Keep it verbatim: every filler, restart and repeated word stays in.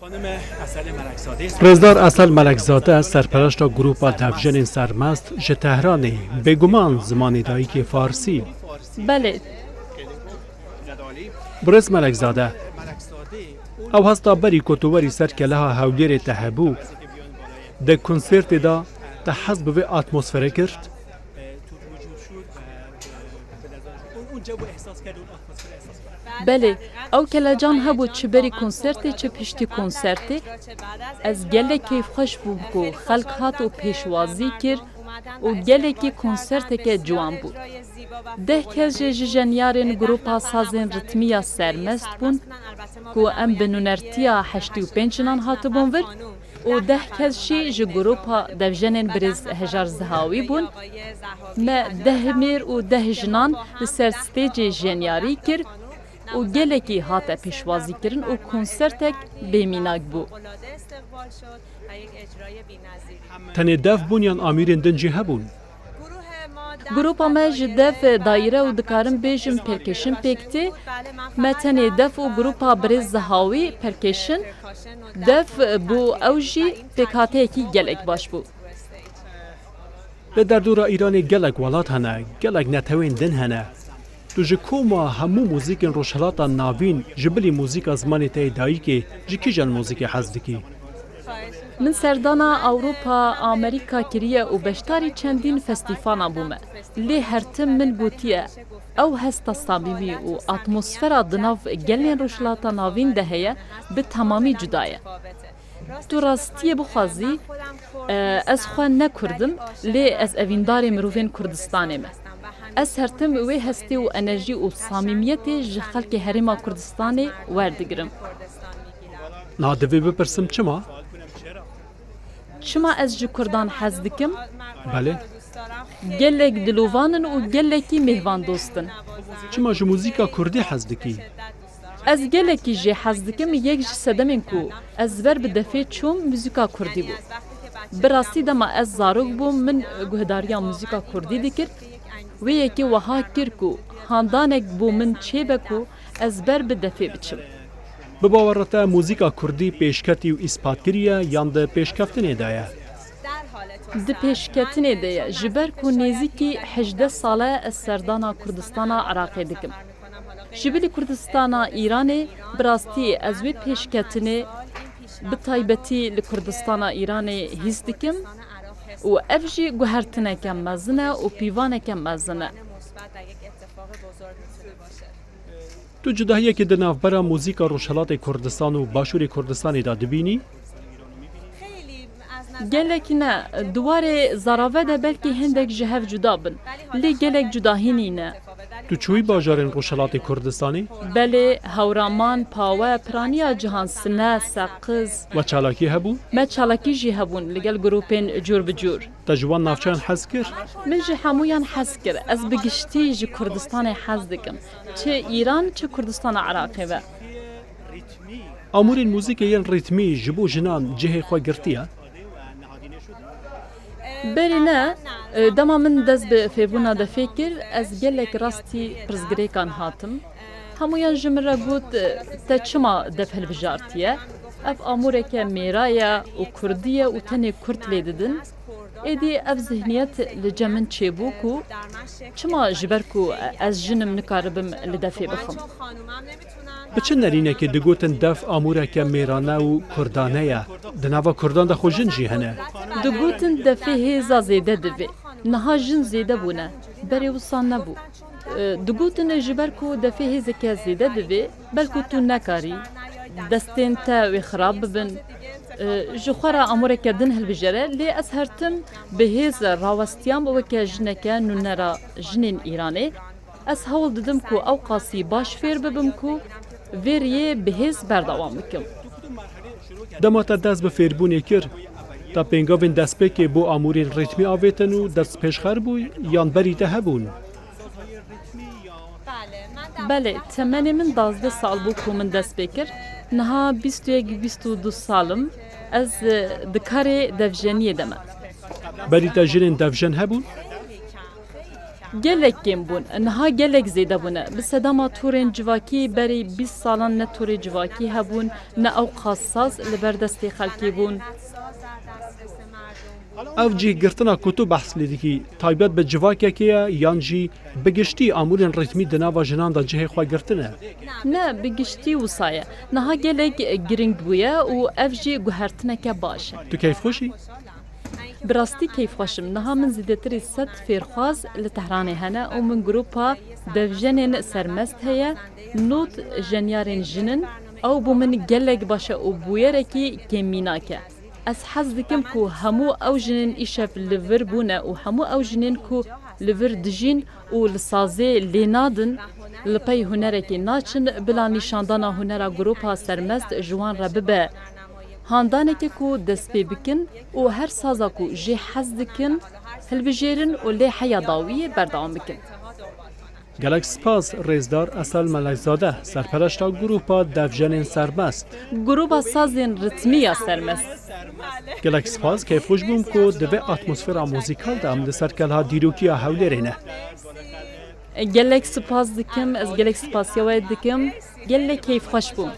Xanime Esel Melekzade. Rêzdar Esel Melekzade, serpereşta Grupa Devjenên Sermest ji Tehranê, bêguman zimanê dayikê Farsî. Belê. Birêz Melekzade, ew hesta berî ku tu werî ser keleha Hewlêrê te hebû, di konsertê de te hez bi vê atmosferê kir? Belê, ew kelecan hebû çi berî konsertê çi piştî konsertê. Ez gelek kêfxweş bûm ku xelk hat û pêşwazî kir û gelekî konserteke ciwan bû. Deh kes jî ji jenyarên grupa sazên ritmî ya Sermest bûn ku em bi nûnertiya heştê û pênc jinan hatibûn vir û deh kes jî ji grupa devjenên birêz Hejar Zihawî bûn. Me deh mêr û deh jinan li ser stêcê jenyarî kir û gelekî hate pêşwazîkirin û konsertek bêmînak bû. Tenê dev bûn yan amîrên din jî hebûn? Grupa me ji dev, daîre û dikarim bêjim pêrkeşin pêk tê. Me tenê dev û grupa birêz Zihawî pêrkeşin. Dev bû, ew jî pêkhateyekî gelek baş bû. Li derdora Îranê gelek welat hene, gelek netewên din hene. Tu ji koma hemû muzîkên Rojhilata Navîn, ji bilî muzîka zimanê te yê dayikê, ji kîjan muzîkê hez dikî? Min serdana Ewropa, Amerîka kiriye û beşdarî çendîn festîfalan bûme. Lê her tim min gotiye, ew hesta samîmî û atmosfera di nav gelên Rojhilata Navîn de heye, bi temamî cuda ye. Tu rastiyê bixwazî, e, ez xwe ne Kurd im, lê ez evîndarê mirovên Kurdistanê me. Ez her tim wê hestê û enerjî û samîmiyetê ji xelkê Herêma Kurdistanê werdigirim. Niha divê bipirsim çima? Çima ez ji Kurdan hez dikim? Belê. Gelek dilovan in û gelekî mêhvandost in. Çima ji muzîka Kurdî hez dikî? Ez gelekî jê hez dikim, yek ji sedemên ku ez ber bi defê çûm, muzîka Kurdî bû. Bi rastî dema ez zarok bûm, min guhdariya muzîka Kurdî dikir. Wê yekê wiha kir ku handanek bo min çêbe ku ez ber bi defê biçim. Bi bawera te muzîka Kurdî pêşketî û îspat kiriye yan di pêşkeftinê de ye? Di pêşketinê de ye, ji ber ku nêzîkî hejdeh sal e ez serdana Kurdistana Iraqê dikim. Ji bilî Kurdistana Îranê, bi rastî ez wê pêşketinê bi taybetî li Kurdistana Îranê hîs dikim û ev jî guhertineke mezin e û pîvaneke mezin e. Tu cudahiyekê di navbera muzîka Rojhelatê Kurdistan û Başûrê Kurdistanê de dibînî? Gelek ne. Di warê zarave de belkî hindek ji hev cuda bin. Lê gelek cudahî nîne. Tu çûyî bajarên Rojhelatê Kurdistanê? Belê, Hewraman, Pawe, piraniya Cihan, Sine, Seqiz. We çalakî hebû? Me çalakî jî hebûn li gel grûpên cûr bi cûr. Te ji wan navçeyan hez kir? Min ji hemûyan hez kir. Ez bi giştî ji Kurdistanê hez dikim. Çi Îran, çi Kurdistana Iraqê be. Amûrên muzîkê yên rîtmî ji bo jinan cihê xwe girtiye? Berî ne, e, dema min dest bi fêrbûna defê kir, ez gelek rastî pirsgirêkan hatim. Hemûyan ji min re got, e, te çima def hilbijartiye? Ev amûreke mêra ye û kurdî ye û tenê kurd lê didin. Êdî ev zihniyet li cem min çêbû ku çima ji ber ku ez jin im nikaribim li defê bixim. Bi çi nerînekê digotin def amûreke mêrane û kurdane ye? Di nava kurdan de xwe jin jî hene. Digotin defê hêza zêde divê. Niha jin zêde bûne. Berê wisa nebû. E, digotin ji ber ku defê hêzeke zêde divê, belku tu nekarî destên te wê xirab bibin. E, ji xwe re amûreke din hilbijêre, lê ez her tim bi hêz rawestiyam weke jineke nûnera jinên Îranê. Ez hewl didim ku ew qasî baş fêr bibim ku vê riyê bi hêz berdewam bikim. Dema te dest bi fêrbûnê kir, te pêngavên destpêkê bo amûrên rîtmî avêtin û destpêşxer bû yan berî te hebûn? Belê, temenê min duwazdeh sal bû ku min dest pê kir. Niha bîst û yek, bîst û du sal im. Ez, e, di karê devjeniyê de me. Berî te jinên devjen hebûn? Gelek kêm bûn, niha gelek zêde bûne. Bi sedema torên civakî berî bîst salan ne torê civakî hebûn, ne ew qas saz li ber destê xelkê bûn. Ev cih girtina ku tu behs lê dikî, taybet bi civakekê ye yan jî bi giştî amûrên rîtmî di nava jinan de cihê xwe girtine? Ne, bi giştî wisa ye. Niha gelek giring bûye û ev jî guhertineke baş e. Tu keyfxweş î? Bi rastî keyfxweş im. Niha min zêdetirî sed fêrxwaz li Tehranê hene û min grûpa devjenên sermest heye, nod jenyarên jin in. Ew bo min gelek baş e û bûyerekî kêmmînak e. Ez hez dikim ku hemû ew jinên îşev li vir bûne û hemû ew jinên ku li vir dijîn û li sazê lê nadin, li pey hunerekê naçin, bila nîşandana hunera grûpa sermest ji wan re bibe handaneke ku dest pê bikin û her saza ku jê hez dikin hilbijêrin û lê heya dawiyê berdewam bikin. Gelek spas, rêzdar Esel Melekzade, serpereşta grûpa Devjenên Sermest. Grûpa sazên ritmî ya sermest. Gelek spas, keyfxweş bûm ku di vê atmosfera muzîkal de em li ser kelha dîrokiya Hewlêrê ne. Gelek spas dikim, ez gelek spasiya we dikim. Gelek keyfxweş bûm.